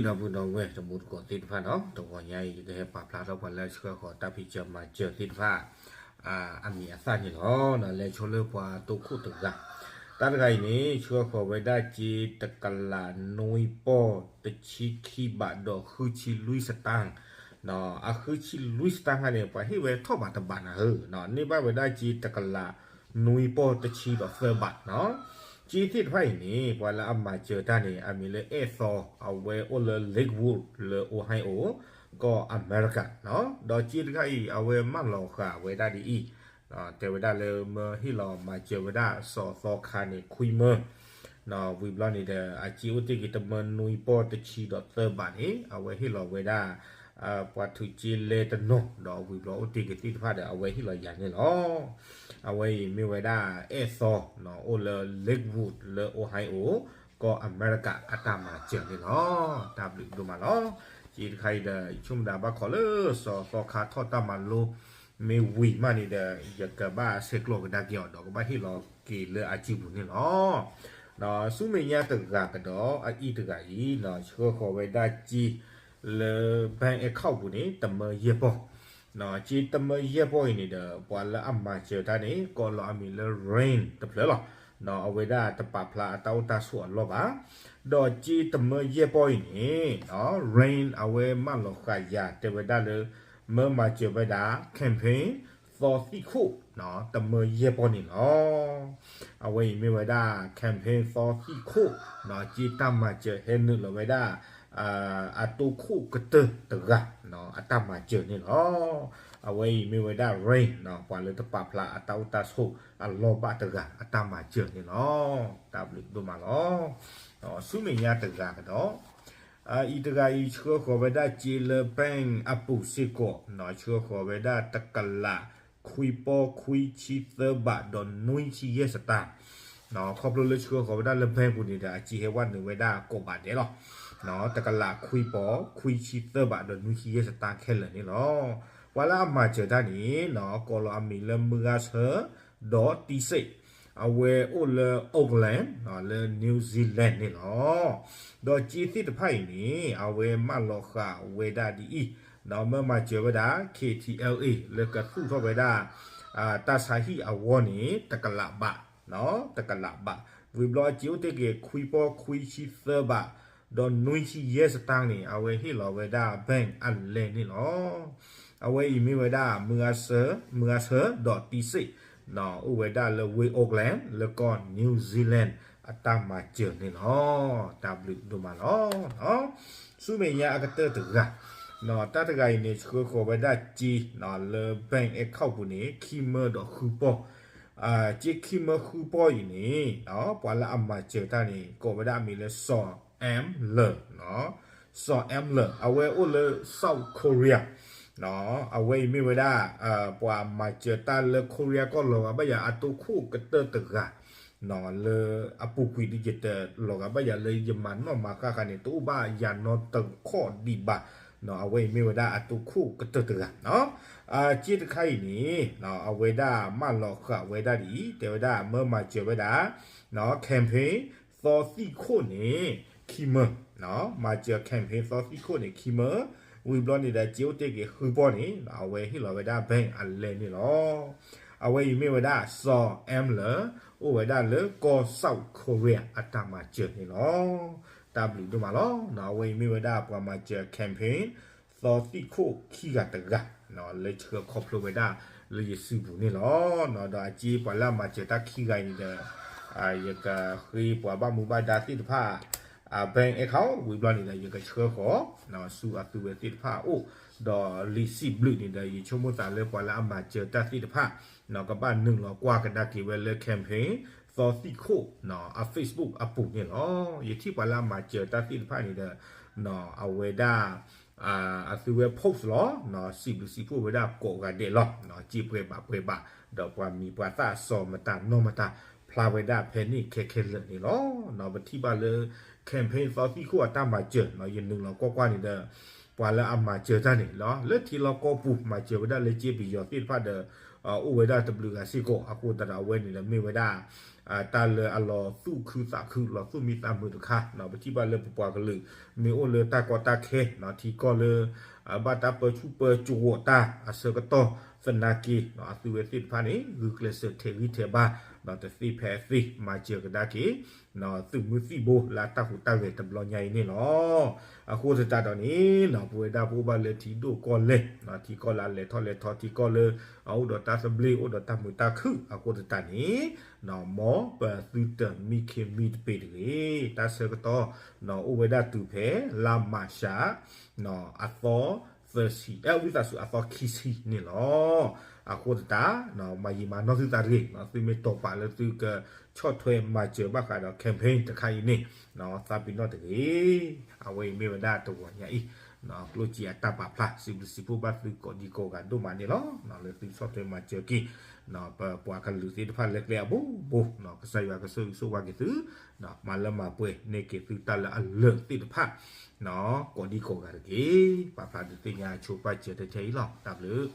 ဒီပုၢ်ဒီဝဲၢ်တံၤသကိးသ့ၣ်တဖၣ်နီၤ, တဂီၤညါအံၤ ယကဟဲပာ်ဖျါထီၣ်ပှၤလၢဆှၢဃီၤတၢ်ဖံးစၢၤမၤစၢၤသ့ၣ်တဖၣ် အမံၤအသၣ်န့ၣ်လီၤ. လဲၤဆိလၢပှၤတိခိၣ်တဂၤ, တၢ်တဂၤအံၤန့ၣ် ဆှၢဃီၤဝဲဒၣ်စ့တကလးနွံပီၢ်တဆံခံဘးဒီးဃုဆံလွံၢ်စတၣ်, အဃုဆံလွံၢ်စတၣ်ခါန့ၣ် ပှၤဟ့ၣ်ဝဲထီၣ်ဘးတဘးနၤဧၢ, န့ၢ်ဘၣ်ဝဲဒၣ်စ့တကလးနွံပီၢ်တဆံဒီးသၢဘးနီၤ. စ့သ့ၣ်တဖၣ်အံၤန့ၣ် ပှၤလၢအမၤစၢၤတၢ်န့ၣ် အမံၤလၢအဲၣ်သီ, အဝဲအိၣ်လၢ Lakewood လၢ Ohio ကီၢ်အမဲရကၤနီၤ. ဒီးစ့တခါအံၤ အဝဲမၢလီၤဃာ်ဝဲဒၣ်ဒ်အံၤ, တဲဝဲဒၣ်လၢမၢဟ့ၣ်လီၤမၤစၢၤဝဲဒၣ်စီၤသီခါန့ၣ် ခွံမၢ ဝံၤဘျီန့ၣ်ဒီး အစ့အိၣ်တ့ၢ်က့ၤတမၢနွံပီၢ်တဆံဒီးသၢဘးန့ၣ် အဝဲဟ့ၣ်လီၤဝဲဒၣ် ပှၤထုးစ့လဲတနီၤ ဒီးဝံၤဘျီအိၣ်တ့ၢ်က့ၤသ့ၣ်တဖၣ်ဒီး အဝဲဟ့ၣ်လီၤယၤန့ၣ်လီၤ. အဝဲအံၤမ့ၢ်ဝဲဒၣ်အဲၣ်သီ အိၣ်လၢ Lakewood လၢ Ohio ကီၢ်အမဲရကၤအတၢ်မၤစၢၤန့ၣ်လီၤ. တၢ်ဘျုးဒိၣ်မးလီၤ. စ့တခါအံၤဒီး ယဆိကမိၣ်ဒၣ်ဘၣ်ခိးလၢစီၤသီခါထီၣ်တၢ်မၤလိ မ့ၢ်ဝံၤမးန့ၣ်ဒီး ယကဘၣ်ဆဲးကျိးကဒါက့ၤအီၤ ဒီးကဘၣ်ဟ့ၣ်လီၤက့ၤလၢအစုပူၤန့ၣ်လီၤ. ဆူမဲာ်ညါတဂၤကဒီး အအံၤတဂၤအံၤ ဆှၢဃီၤဝဲဒၣ်စ့လၢ bank account ပူၤန့ၣ် တမၢယဲၢ်ပီၢ်, စ့တမၢယဲၢ်ပီၢ်အံၤန့ၣ်ဒီး ပှၤလၢအမၤစၢၤတၢ်န့ၣ် ကိးလီၤအမံၤလၢ Rain တဖျၢၣ်လီၤ. အဝဲဒၣ်တပာ်ဖျါအတၢ်အိၣ်တၢ်ဆိးအလီၢ်ဘၣ်. ဒီးစ့တမၢယဲၢ်ပီၢ်အံၤန့ၣ် Rain အဝဲမၢလီၤဃာ်ယၤတဲဝဲဒၣ်လၢ မၢမၤစၢၤဝဲဒၣ် campaign သီသံၣ်ခိၣ် တမၢယဲၢ်ပီၢ်န့ၣ်လီၤ. အဝဲအံၤမ့ၢ်ဝဲဒၣ် campaign သီသံၣ်ခိၣ် စ့တၢ်မၤစၢၤဟဲနုာ်လီၤဝဲဒၣ် အတိခိၣ်ကတၢၢ်တဂၤ အတၢ်မၤစၢၤန့ၣ်လီၤ. အဝဲအံၤမ့ၢ်ဝဲဒၣ် Rain ပှၤလၢတပာ်ဖျါအတၢ်အိၣ်တၢ်ဆိးအလီၢ်ဘၣ်တဂၤ အတၢ်မၤစၢၤန့ၣ်လီၤ. တၢ်ဘျုးဒိၣ်မးလီၤ. ဆူမဲာ်ညါတဂၤကဒီး အအံၤတဂၤအံၤ ဆှၢဃီၤဝဲဒၣ်စ့လၢ bank အပူၤစ့ၢ်ကီး ဆှၢဃီၤဝဲဒၣ်တကလးခွံပီၢ်ခွံဆံသၢဘးဒီးနွံဆံယဲၢ်စတၣ် ခီဖျိလၢဆှၢဃီၤဝဲဒၣ်လၢ bank ပူၤန့ၣ်ဒီး အစ့ဟဲဝဲနုာ်ဝဲဒၣ်ကိးဘးဒဲးလီၤ. တကလးခွံပီၢ်ခွံဆံသၢဘးဒီးနွံဆံယဲၢ်စတၣ်ခဲလၢာ်န့ၣ်လီၤ. ပှၤလၢအမၤစၢၤတၢ်န့ၣ် ကိးလီၤအမံၤလၢ မုၢ်ဂၤဆၢ ဒီးတံစ့ၣ် အဝဲအိၣ်လၢ Auckland လၢ New Zealand န့ၣ်လီၤ. ဒီးစ့သ့ၣ်တဖၣ်အံၤန့ၣ် အဝဲမၢလီၤဃာ်ဝဲဒၣ်ဒ်အံၤ, ဒီးမၢမၤစၢၤဝဲဒၣ် K T L A လၢကသူၣ်ထီၣ်ဝဲဒၣ် တၢ်ဆါဟံၣ်အဂီၢ်န့ၣ် တကလးဘး, တကလးဘး, ဝံၤဘျီအစ့အိၣ်တ့ၢ်က့ၤ ခွံပီၢ်ခွံဆံသၢဘး ဒီးနွံဆံယဲၢ်စတၣ်န့ၣ် အဝဲဟ့ၣ်လီၤဝဲဒၣ် bank အလဲၢ်န့ၣ်လီၤ. အဝဲအံၤမ့ၢ်ဝဲဒၣ် မုၢ်ဂၤဆၢ, မုၢ်ဂၤဆၢ ဒီးတံစ့ၣ် အိၣ်ဝဲဒၣ်လၢဝ့ၢ် Auckland လၢကီၢ် New Zealand အတၢ်မၤစၢၤန့ၣ်လီၤ. တၢ်ဘျုးဒိၣ်မးလီၤ. ဆူမဲာ်ညါအကတၢၢ်တဂၤ, တၢ်တဂၤအံၤန့ၣ် ဆှၢဃီၤဝဲဒၣ်စ့ လၢ bank account ပူၤန့ၣ် ခံမၢဒီးဃုပီၢ်, စ့ခံမၢဃုပီၢ်အံၤန့ၣ် ပှၤလၢအမၤစၢၤတၢ်န့ၣ် ကိးဝဲဒၣ်အမံၤလၢ စီၤ M လၢာ် စီၤ M လၢာ် အဝဲအိၣ်လၢ South Korea, အဝဲအံၤမ့ၢ်ဝဲဒၣ် ပှၤမၤစၢၤတၢ်လၢ Korea ကီၢ်လီၤဂာ်ဘၣ်ယၤအတိခိၣ်ကတၢၢ်တဂၤ လၢအပူၤကွံာ်ဒ်ယတလီၤဂာ်ဘၣ်ယၤလၢယမၤနီၣ်မၤဃၣ်ဃၣ်န့ၣ် တအိၣ်ဘၣ်ယၤနီတခီၣ်ဒံးဘၣ်, အဝဲအံၤမ့ၢ်ဝဲဒၣ်အတိခိၣ်ကတၢၢ်တဂၤ စ့တခါအံၤန့ၣ် အဝဲဒၣ်မၢလီၤဃာ်ဝဲဒၣ်ဒ်အံၤ တဲဝဲဒၣ်မၢမၤစၢၤဝဲဒၣ် campaign သီသံၣ်ခိၣ်န့ၣ် ခံမၢ, မၤစၢၤ campaign သီသံၣ်ခိၣ်န့ၣ် ခံမၢ, ဝံၤဘျီန့ၣ်ဒီး စ့အိၣ်တ့ၢ်က့ၤဃုပီၢ်န့ၣ် အဝဲဟ့ၣ်လီၤဝဲဒၣ် bank အလဲၢ်န့ၣ်လီၤ. အဝဲအံၤမ့ၢ်ဝဲဒၣ် စီၤ M လၢာ် အိၣ်ဝဲဒၣ်လၢကီၢ် South Korea အတၢ်မၤစၢၤန့ၣ်လီၤ. တၢ်ဘျုးဒိၣ်မးလီၤ. အဝဲအံၤမ့ၢ်ဝဲဒၣ်ပှၤမၤစၢၤ campaign သီသံၣ်ခိၣ်ခံဂၤတဂၤ လၢဆှၢခီဖျိဝဲဒၣ်လၢယစုပူၤန့ၣ်လီၤ. ဒီးအစ့ပှၤလၢအမၤစၢၤတၢ်ခံဂၤအံၤန့ၣ်ဒီး ယကဃ့ပှၤဘၣ်မူဘၣ်ဒါသ့ၣ်တဖၣ် bank account ဝံၤဘျီန့ၣ်ဒီး ယကဆှၢဃီၤ ဆူအသုဝဲသ့ၣ်တဖၣ်အအိၣ်, ဒီးလံာ်စံးဘျုးန့ၣ်ဒီး ယဆိကမိၣ်သးလၢပှၤလၢအမၤစၢၤတၢ်သ့ၣ်တဖၣ် ကဘၣ်နုာ်လီၤကွၢ်ကဒါက့ၤဝဲလၢ campaign သီသံၣ်ခိၣ် အ Facebook အပူၤန့ၣ်လီၤ. ယထံၣ်ပှၤလၢအမၤစၢၤတၢ်သ့ၣ်တဖၣ်န့ၣ်ဒီး အဝဲဒၣ် အသုဝဲ post လီၤ, စံးဘျုးစံးဖှိၣ်ဝဲဒၣ်ကိးဂၤဒဲးလီၤ. စ့ပှဲၤဘၣ်ပှဲၤဘၣ် ဒီးပှၤမံၤပှၤသၣ်စီၤမတၤနီၢ်မတၤ ဖျါဝဲဒၣ်ဖဲန့ၣ်ခဲခဲလၢာ်န့ၣ်လီၤ. ပထံၣ်ဘၣ်လၢ campaign သီသံၣ်ခိၣ်အတၢ်မၤစၢၤ ယနုာ်လီၤကွၢ်ကွၢ်န့ၣ်ဒီး ပှၤလၢအမၤစၢၤတၢ်န့ၣ်လီၤ လၢထံလီၢ်ကီၢ်ပူၤ မၤစၢၤဝဲဒၣ်လၢစ့ပယီၤသ့ၣ်တဖၣ်ဒီး အိၣ်ဝဲဒၣ်တဘျုးဂၤစ့ၢ်ကီး အဃိသတးဒီးအဝဲန့ၣ်ဒီးမ့ၢ်ဝဲဒၣ် တၢ်လၢအလီၤသူၣ်ခုသးခု လီၤသူၣ်မံသးမုာ်တခါ ပထံၣ်ဘၣ်လၢပပှၤကလုာ် မ့ၢ်အိၣ်လၢတၢ်ကီတၢ်ခဲ ထံကီၢ်လၢ ဘၣ်တၢ်ပၢဆူၣ်ပၢစိးဂီၤတၢ်အဆၢကတီၢ်သနာ်က့ အသုဝဲသ့ၣ်တဖၣ်န့ၣ် ဂုာ်ကျဲးစၢးထဲးဂံၢ်ထဲးဘါ ဒီးတသ့ဖဲအသ့မၤစၢၤကဒါက့ၤ သုးမုၢ်သံၣ်ဘိလၢအတၢ်ဟူးတၢ်ဂဲၤတဘျီညါအံၤန့ၣ်လီၤ. အဃိသတးဒီးန့ၣ် ပဝဲဒၣ်ပအိၣ်ဘၣ်လၢထံဒိၣ်ကီၢ်လဲၢ် ထံကီၢ်လၢအလဲၤထီၣ်လဲၤထီ ထံကီၢ်လၢ အအိၣ်ဒီးတၢ်သဘျ့ အိၣ်ဒီးတၢ်မုာ်တၢ်ခုၣ်အဃိသတးန့ၣ် မ်ပသုတမံခ့မံတပ့ၤတဂ့ၤ. တၢ်ဆၢကတီၢ် အိၣ်ဝဲဒၣ်တုၤဖဲလါမၤရှး အသီသၢဆံ ဝံသးစူၤ အသီခံဆံန့ၣ်လီၤ. အဃိသတး မၤယံာ်မၤနီၢ်သုသးတဂ့ၤ သုမ့ၢ်တီၤပာ်လၢသုကဆီၣ်ထွဲမၤစၢၤဘၣ်ဃးဒီး campaign တခါအံၤန့ၣ် သးပ့ၤနီၣ်တဂ့ၤ. အဝဲအံၤမ့ၢ်ဝဲဒၣ်တဂီၤညါအံၤ ကျိၣ်စ့အတၢ်ပာ်ဖျါ စံးဘျုးစံးဖှိၣ်ဘၣ်သုကိးဒံကိးဂၤဒိၣ်မးန့ၣ်လီၤ. လၢသုဆီၣ်ထွဲမၤစၢၤက့ၤ ပပှၤကလုာ်သ့ၣ်တဖၣ်လၢကျဲအဘိဘိ ကစၢ်ယွၤကဆိၣ်ဂ့ၤဆိၣ်ဝါက့ၤသု မၤလၢမၤပှဲၤန့ၢ်က့ၤသုတၢ်လၢအလၢာ်သ့ၣ်တဖၣ် ကိးဒံကိးဂၤတက့ၢ်. ပာ်ဖျါဒုးသ့ၣ်ညါဆိပာ်စၢၤထဲထဲအံၤလီၤ. တၢ်ဘျုး